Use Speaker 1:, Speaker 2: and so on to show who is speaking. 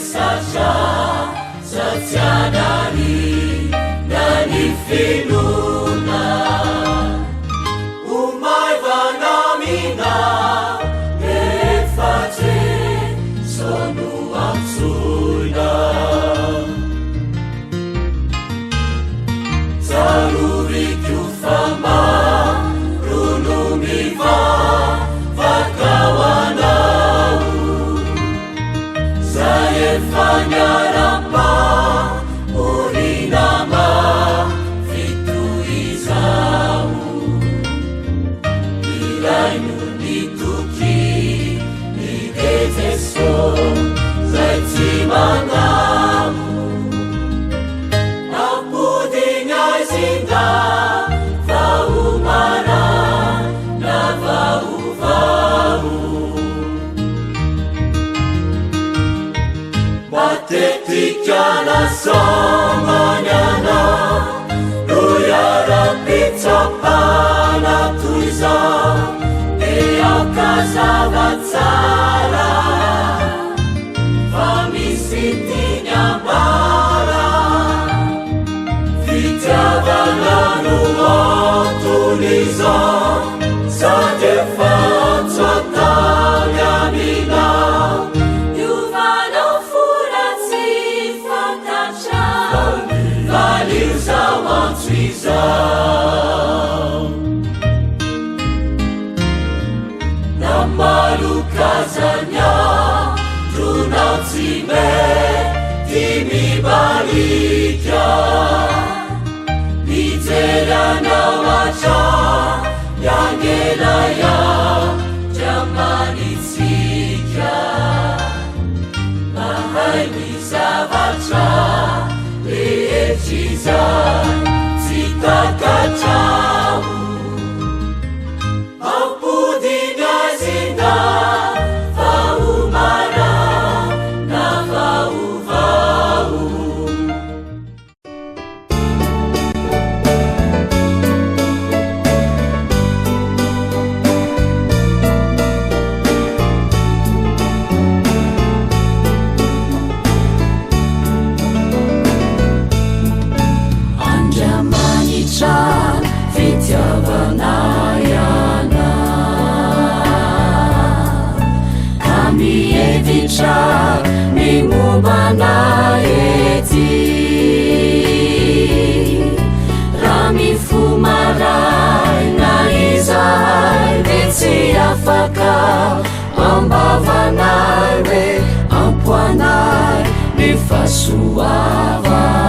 Speaker 1: Mavesatra Satsianary na ny finoana Ho maivana amina Rehefa Jeso no antsoina Tsaroviko fa maro no mivavaka ho anao Zay efa niaram-pahoriana mafy toy izao Iray no nitoky ny de Jeso zay tsy mandao Ampodiny aizinda vao marana vaovao Matetika nasamaniana no iara-pitsapana toy izao dia aoka zava-tsara fa misy tiany ambara Fitiavana no anton'izao sady efa antso atany aminao Iovanao fo raha tsy fantatrao Valio izao antso izao Na maloka aza ny andronao tsy mety mibaliaka Mijery anao hatrany angelaya Andriamanitsika Mahay ny zavatra rehetra izay tsy takatrao Ampodiny azinda vao marana vaovao. Andriamanitra fitiavana ianao Ka mihevitra ny momba anay ety Raha mifoha maraina izahay dia tsy afaka ambavanay hoe ampoanay ny fahasoavanao.